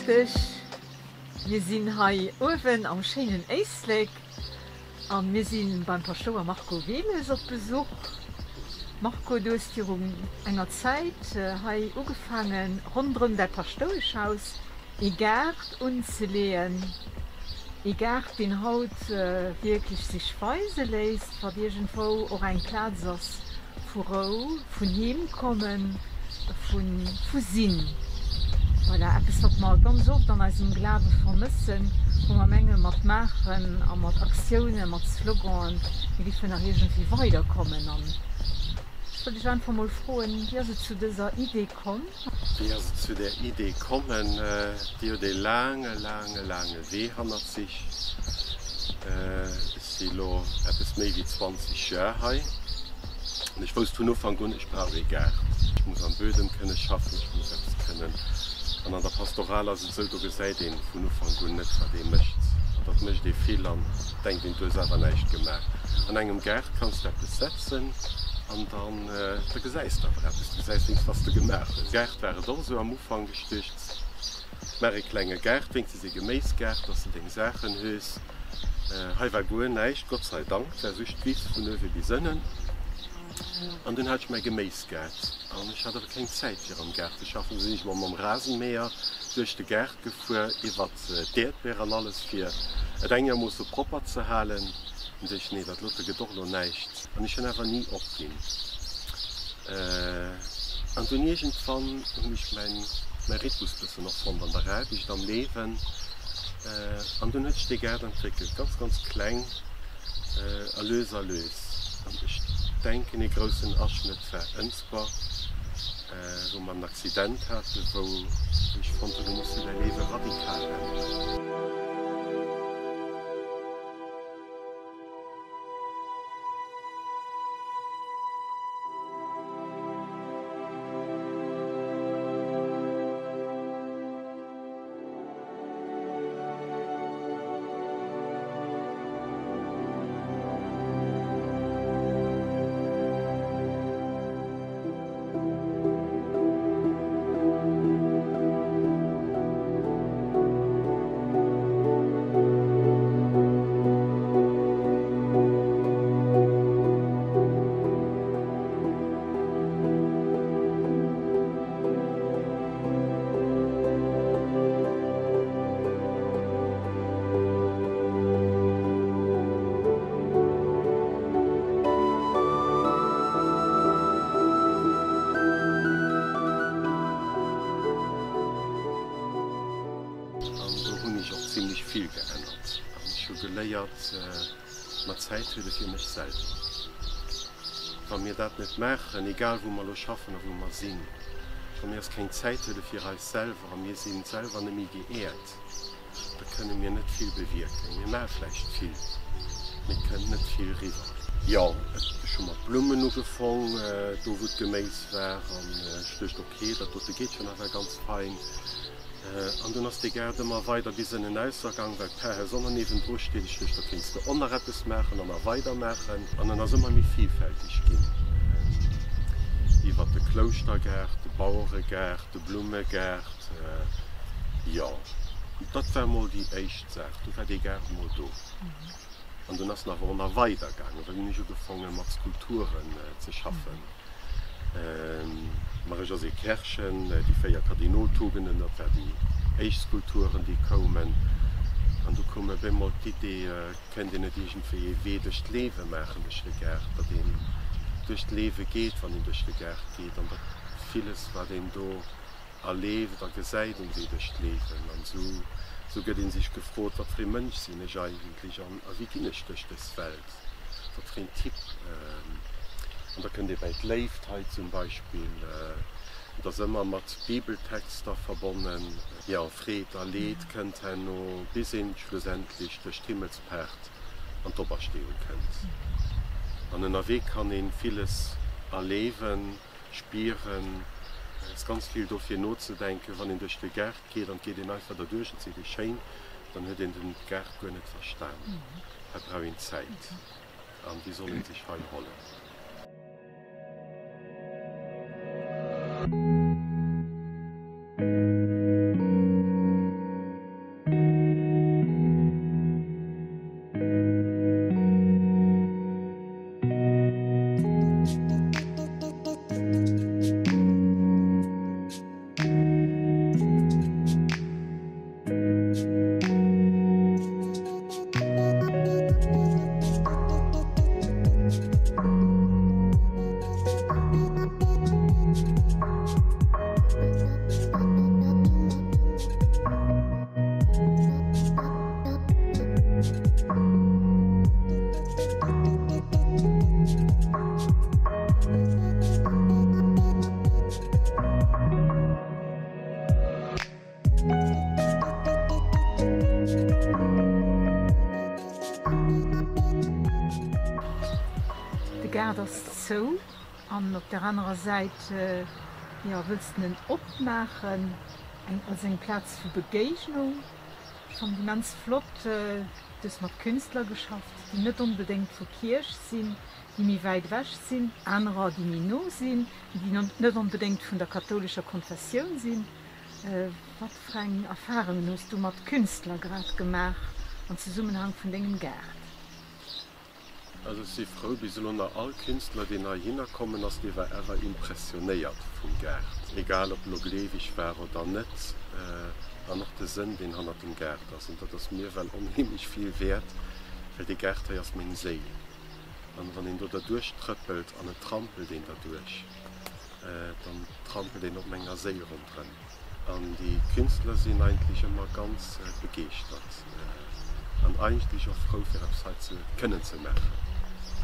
Mëtteg. Mir sinn hei uewen am schéinen Éislek a mir si beim Paschtouer Marco Wehles op Besuch. Marco, du hues virun enger Zäit hei ugefaangen, ronderëm däi Paschtoueschhaus ee Gaart unzeleeën. Ee Gaart, deen haut wierklech sech weise léisst, wat iergendwou och eng Plaz ass vu Rou, vun Heemkommen, vu Sinn. Voilà, eppes wat mer ganz oft an eisem Glawe vermëssen, wou mer menge mat Maachen a mat Aktiounen, mat Sloganen, mir géifen nach iergendwéi weiderkommen. An ech wollt dech einfach mol froen, wéi ass et zu dëser Idee komm? Wéi ass et zu där Idee kommen? Déi huet ee laange, laange, laange Wee hannert sich. Ech si lo eppes méi wéi 20 Jar hei an ech wousst vun Ufank un, ech brauch ee Gaart. Ech muss am Buedem kënne schaffen, ech muss eppes kënnen. An an der Pastoral ass et esou, do gesäit ee vun Ufank un net, wat ee mécht. An dat mécht ee vill an denkt een, du hues awer näischt gemaach. An engem Gaart kanns de eppes setzen an dann, da gesäis de awer eppes, du gesäis wéinst, wat s de gemaach hues. Gaart war et och esou am Ufank, ech duecht, maach ee klenge Gaart, wéinstens ee Geméisgaart, dass de deng Saachen hues. Hei war guer näischt, Gott sei Dank, 't war just d'Wiss vun uewe bis ënnen. An dunn hat ech mäi Geméisgaart an ech hat awer keng Zäit fir am Gaart ze schaffen. Du sinn ech mol mam Rasenmäher duerch de Gaart gefuer, iwwert d'Äerdbeer an alles, fir et engermoosse propper ze halen. Dunn sot ech, nee, dat lote gëtt och elo näischt. An ech hunn awer ni opginn. An dunn iergendwann hunn ech mäin mäi Rhythmus bëssen och fonnt an der Aarbecht, am Liewen. An dunn huet sech dee Gaart entwéckelt, ganz, ganz kleng a lues a lues. An ech denken, ee groussen Aschnëtt war Ënsber, wou mer en Accident haten, wou ech fonnt hunn, do muss de däi Liewe radikal änneren. An do hunn ech och zimlech vill geännert an ech hu geléiert, mer Zäit huele fir mech selwer. Wa mir dat net maachen, egal wou mer elo schaffen a wou mer sinn, wa mir eis keng Zäit huele fir eis selwer a mir si selwer net méi geäert, da kënne mir net vill bewierken. Mir maache vläicht vill, mee et kënnt net vill riwwer. Jo, ech hu mat Blummen ugefong, do wou d'Geméis war, an ech duecht, ok, dat dote geet schonn awer ganz fein. An dunn ass dee Gaart ëmmer weider bis ënnen aussergang, well d'Parhaus och nach niewendru steet. Ech duecht, do kéints de och nach eppes maachen an nach weider maachen. An en ass ëmmer méi vilfälteg ginn, iwwert de Klouschtergaart, de Baueregaart, de Blummegaart. Jo, dat war mol déi éischt Saach. Du war dee Gaart mol do. An dunn ass en awer och nach weider gaangen, well dunn hunn ech ugefaange mat Skulpturen ze schaffen. D'Marie-Josée Kerschen, Déi 4 Kardinoltugenden, dat war déi éischt Skulpturen, déi koumen. An du koum op eemol d'Idee, kéint een net iergendwéi ee Wee duerch d'Leewe maachen, duerch de Gaart, datt een duerch d'Leewe geet, wann een duerch de Gaart geet, an datt villes, wat een do erleeft a gesäit um Wee duerch d'Leewen. An esou gëtt ee sech gefrot, Wat fir ee Mënsch sinn ech eigentlech an a wéi ginn ech duerch dës Welt? Wat fir een Typ? An da kënnt ee bäi d'Léift hei zum Beispill. Et ass ëmmer mat Bibeltexter verbonnen. Jo, Freed a Leed kënnt herno, bis een schlussendlech duerch d'Himmelspaart an d'Opersteeung kënnt. An ënnerwee kann ee villes erleewen, spieren. Et ass ganz vill do fir nozedenken, wann een duerch de Gaart geet an et geet een einfach derduerch, et seet ee schéin, dann huet een den Gaart guer net verstan. Hei brauch een Zäit an déi soll een sech hei hollen. Gaart ass zou an op der anerer Säit, jo, wëlls de en opmaachen eng als eng Plaz vu Begéignung. Ech fannen immens flott, du hues mat Künstler geschafft, déi net onbedéngt vu Kierch sinn, déi méi wäit ewech sinn, anerer, déi méi no sinn, déi net onbedéngt vun der kathoulescher Konfessioun sinn. Wat fir eng Erfarungen hues du mat Künstler grad gemaach an Zesummenhang vun dengem Gaart? Also ech si frou, bis elo nach all Künstler deen heihinner kommen ass, dee war awer impressionéiert vum Gaart, egal ob elo gleeweg war oder net, an och de Sënn deen hannert dem Gaart ass. An dat ass mir well onheemlech vill wäert, well dee Gaart hei ass meng Séil. An wann een do derduerch trëppelt, an et trampelt een derduerch, dann trampelt een op menger Séil ronderëm. An déi Künstler sinn eigentlech ëmmer ganz begeeschtert an eigentlech och frou fir eppes hei ze kënnen ze maachen,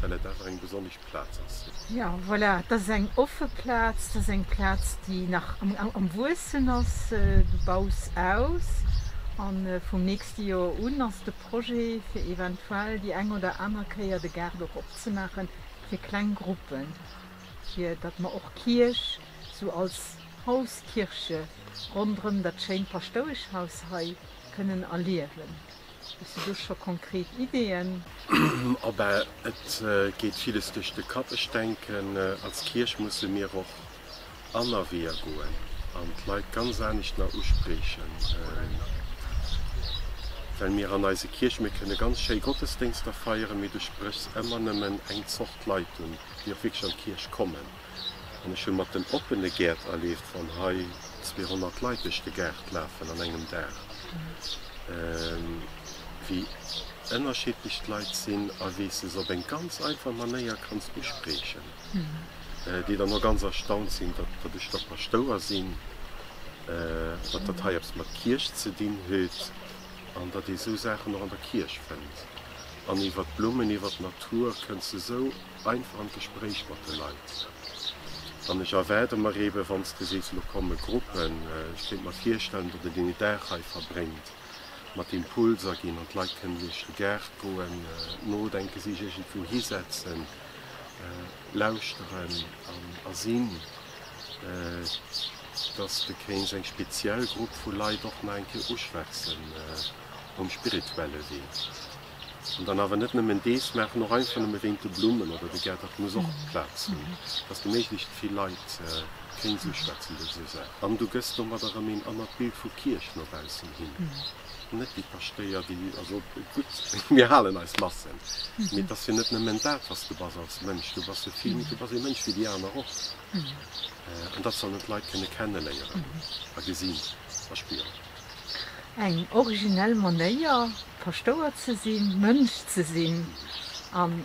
well et awer eng besonnesch Plaz ass. Jo, voilà, et ass eng offe Plaz, et ass eng Plaz, déi nach am Wuessen ass. Du baus aus a vum nächste Joer un ass de Projet, fir eventuell déi eng oder aner Kéier de Gaart och opzemaache fir kleng Gruppen, fir datt mer och Kierch sou als Hauskirche ronderëm dat schéint Paschtoueschhaus hei kënnen erliewen. Hues du do scho konkret Ideeën? Oh ben, et geet villes duerch de Kapp. Ech denken, als Kierch musse mir och aner Weeër goen an d'Leit ganz anescht nach uspriechen, well mir an eise Kierche, mir kënne ganz schéi Gottesdéngster feieren, mee du spréchs ëmmer nëmmen eng Zort Leit un, déi och wierklech an d'Kierch kommen. An ech hu mat den oppene Gäert erleeft, wann hei 200 Leit duerch de Gaart lafen an engem Dag, wéi ënnerschiddlech d'Leit sinn a wéi s de se op eng ganz einfach Manéier kanns uspriechen, déi dann och ganz erstaunt sinn, datt ech da Paschtouer sinn, datt dat hei eppes mat Kierch ze dinn huet an datt ee sou Saachen och an der Kierch fënnt. An iwwer d'Blummen, iwwer d'Natur kënns de sou einfach an d'Gespréich mat de Leit. An ech erwaarde mer eeben, wann s de sees, elo komme Gruppen, ech kéint mer virstellen, datt et een e Dag hei verbréngt, mat Impulser ginn an d'Leit kënnen duerch de Gaart goen, nodenken, sech iergendwou hisetzen, lauschteren a sinn, datt s de kéints eng speziell Grupp vu Leit och nach eng Kéier uschwätzen um spirituelle Wee. An dann awer net nëmmen dees maachen, och einfach nëmme wéint de Blummen oder de Gäert, dat muss och Plaz hunn, dass de méiglechst vill Leit kéints uschwätzen duerch esou Saachen. An du gëss domadder erëm een anert Bild vu Kierch no baussen hin. Net déi Paschtéier, déi, also gutt, mir halen eis Massen, mee et ass jo net nëmmen dat, was du bass als Mënsch, du bass jo vill méi, du bass ee Mënsch wéi déi aner och. An dat sollen d'Leit kënne kenneléieren a gesinn a spieren. Eng originell Manéier, Paschtouer ze sinn, Mënsch ze sinn, an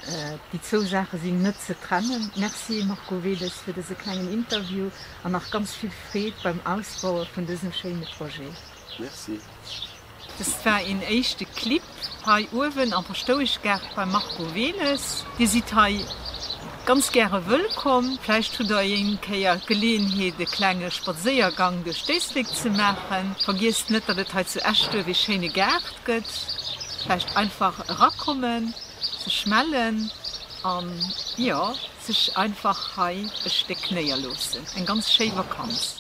déi zwou Saache sinn net ze trennen. Merci Marco Wehles fir dëse klengen Interview an nach ganz vill Freed beim Ausbaue vun dësem schéine Projet. Merci. Dëst war een éischte Clip hei uewen am Paschtoueschgaart beim Marco Wehles. Dir sidd hei ganz gäre wëllkomm. Vläicht hutt der eng Kéier d'Geleeënheet e klenge Spadséiergang duerch d'Éislek ze maachen. Vergiesst net, datt et hei zu Eschduerf ee schéine Gaart gëtt. Vläicht einfach erakommen, sech mellen an, jo, sech einfach hei e Stéck néierloossen. Eng ganz schéi Vakanz.